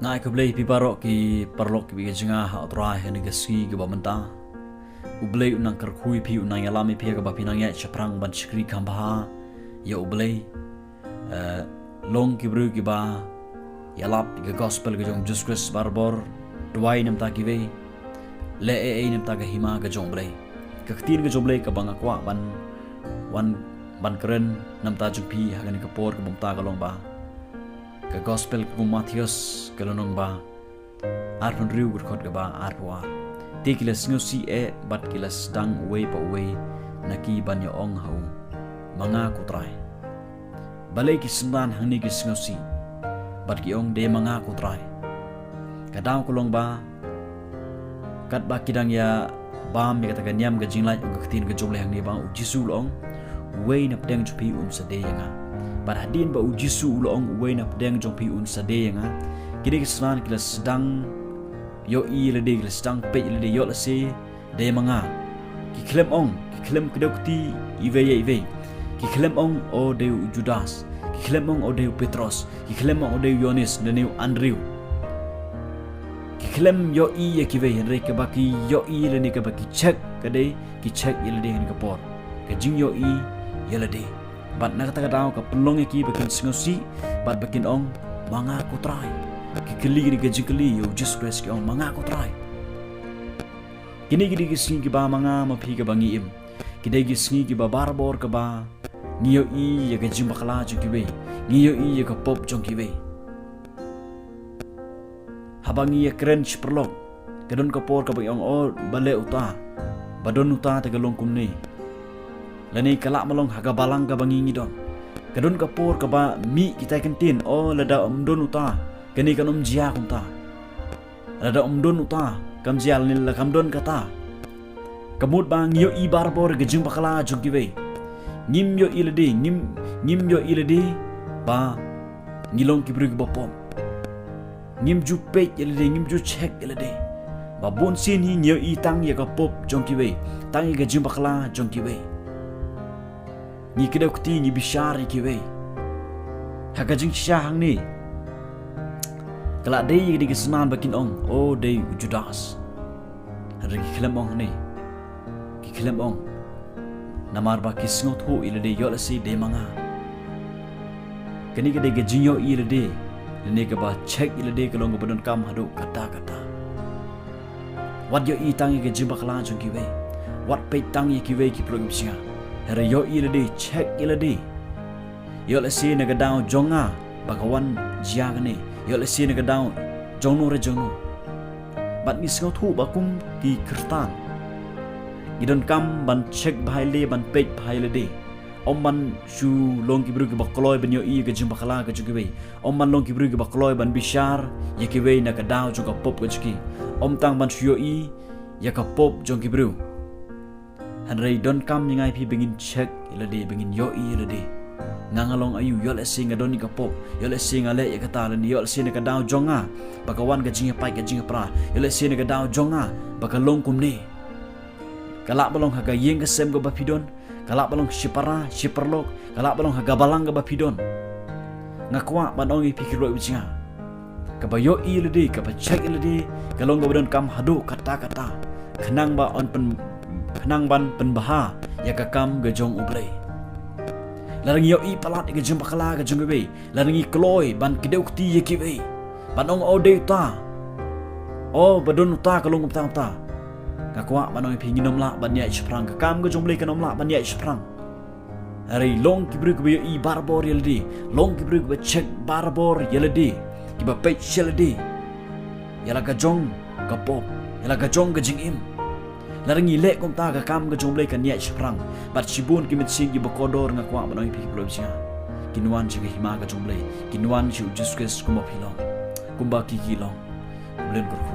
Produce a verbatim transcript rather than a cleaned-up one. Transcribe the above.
Nga ai khublei ïa phi baroh ki paralok kiba ïeit jong nga ha U Trai ha kane ka sngi kaba mynta. U Blei un nang kyrkhu ïa phi, un nang ïalam ïa phi ha kaba phi nang ïaid shaphrang ban shakri kham bha ïa U Blei. Eh, long ki briew kiba ïalap ïa ka gospel ka jong U Jisu Khrist barabor, duwai na ka bynta kiwei, leh ei ei na ka bynta ka hima ka jong U Blei. Ka ktien ka jong U Blei kaba nga kwah ban wan ban kren na ka bynta jong phi ha kane ka por kaba mynta ka long ba ka gospel ka jong u Mathaios ka lynnong ba arphew hynriew, ka dkhot kaba arphew ar. Te ki la sngewsih eh bad ki la sdang uwei pa uwei na ki ban ïa ong ha u, "Ma nga ko Trai." Balei ki synran hangne ki sngewsih bad ki ong, "Dei ma nga ko Trai"? Ka daw ka long ba katba ki dang ïa bam ïa kata ka niam ka jinglait, ong ka ktien ka jong U Blei hangne ba U Jisu u la ong, "Uwei na pdeng jong phi un sa die ïa nga." Bad hadien ba U Jisu u la ong, "Uwei na pdeng jong phi un sa die ïa nga," kine ki synran ki la sdang ïohi ïa lade, ki la sdang peit ïa lade, ïoh lehse dei ma nga. Ki khlem ong, ki khlem kdew kti iwei ïa iwei. Ki khlem ong, "O dei u Judas." Ki khlem ong, "O dei u Petros." Ki khlem ong, "O dei u Ïoannis," lane u Andrew. Ki khlem ïohi ïa kiwei, hynrei kaba ki ïohi lane kaba ki check ka dei, ki check ïa lade ha kane ka por. Ka jingïohi ïa lade. Bad na kata ka daw ka pynlong ïa ki ba kin sngewsih bad ba kin ong, "Ma nga ko Trai." Ki kylli kine ki jingkylli ïa U Jisu Khrist, ki ong, "Ma nga ko Trai." Kine ki dei ki sngi kiba ma nga ma phi kaba ngi im. Ki dei ki sngi kiba barabor kaba ngi ïohi ïa ka jingbakla jong kiwei, ngi ïohi ïa ka pop jong kiwei. Haba ngi ïa kren shi paralok, ka don ka por kaba ngi ong, "O, ba leh uta, ba don uta te ka long kumne." Lane ka lah ban long ha ka balang kaba ngi ngi don. Ka don ka por kaba mih kitai ki ktien, "O, lada ym don uta, kane kan ym jia kumta. Lada ym don uta, kam jia, lane la kam don kata." Ka mut ba ngi ïohi barabor ka jingbakla jong kiwei. Ngim ïohi lade, ngim, ngim ïohi lade ba ngi long ki briew kiba pop. Ngim ju peit ïa lade, ngim ju check ïa lade. Ba bun sien hi ngi ïohi tang ïa ka pop jong kiwei, tang ïa ka jingbakla jong kiwei. Ngi kdew kti, ngi bishar ïa kiwei. Ha ka jingshisha hangne, ka la dei ïa ki dei ki synran ba kin ong, "O, dei u Judas." Hynrei ki khlem ong hangne. Ki khlem ong. Namar ba ki sngewthuh ïa lade, ïoh lehse dei ma nga. Kane ka dei ka jingïohi ïa lade, lane kaba check ïa lade ka long kaba donkam haduh katta katta. Wat ïohi tang ïa ka jingbakla jong kiwei. Wat peit tang ïa kiwei ki paralok kiba jong nga. Hynrei ïohi ïa lade, check ïa lade. Ïoh lehse na ka daw jong nga ba ka wan jia kane. Ïoh lehse na ka daw jong no re jong no. Bad ngi sngewthuh ba kum ki Khristan, ngi donkam ban check bha ïa lade, ban peit bha ïa lade. Ym ban shu long ki briew kiba kloi ban ïohi ïa ka jingbakla ka jong kiwei. Ym ban long ki briew kiba kloi ban bishar ïa kiwei na ka daw jong ka pop ka jong ki. Ym tang ban shu ïohi ïa ka pop jong ki briew. Hynrei donkam ïa nga ïa phi ba ngin check ïa lade, ba ngin ïohi ïa lade. Nga nga long aïu, ïoh lehse nga don ïa ka pop, ïoh lehse nga leh ïa kata, lane ïoh lehse na ka daw jong nga ba ka wan ka jingïapait ka jingïapra, ïoh lehse na ka daw jong nga ba ka long kumne. Ka lah ban long ha ka ïing ka sem kaba phi don, ka lah ban long shi para shi paralok, ka lah ban long ha ka balang kaba phi don. Nga kwah ban ong ïa phi ki paralok kiba jong nga, kaba ïohi ïa lade, kaba check ïa lade, ka long kaba donkam haduh katta katta. Khnang ba yn pyn, khnang ban pynbha ïa ka kam ka jong U Blei. Lada ngi ïohi palat ïa ka jingbakla ka jong kiwei, lada ngi kloi ban kdew kti ïa kiwei, ban ong, "O, dei uta. O, ba don uta ka long kumta kumta." Nga kwah ban ong ïa phi, ngin ym lah ban ïaid shaphrang. Ka kam ka jong U Blei kan ym lah ban ïaid shaphrang. Hynrei long ki briew kiba ïohi barabor ïa lade, long ki briew kiba check barabor ïa lade, kiba peit sha lade, ïa la ka jong ka pop, ïa la ka jong ka jingim. Lada ngi leh kumta, ka kam ka jong U Blei kan ïaid shaphrang. Bad shibun ki mynsiem kiba kordor, nga kwah ban ong ïa phi ki paralok kiba jong nga, kin wan sha ka hima ka jong U Blei, kin wan sha U Jisu Khrist kumba phi long, kumba ki ki long. U Blei un kyrkhu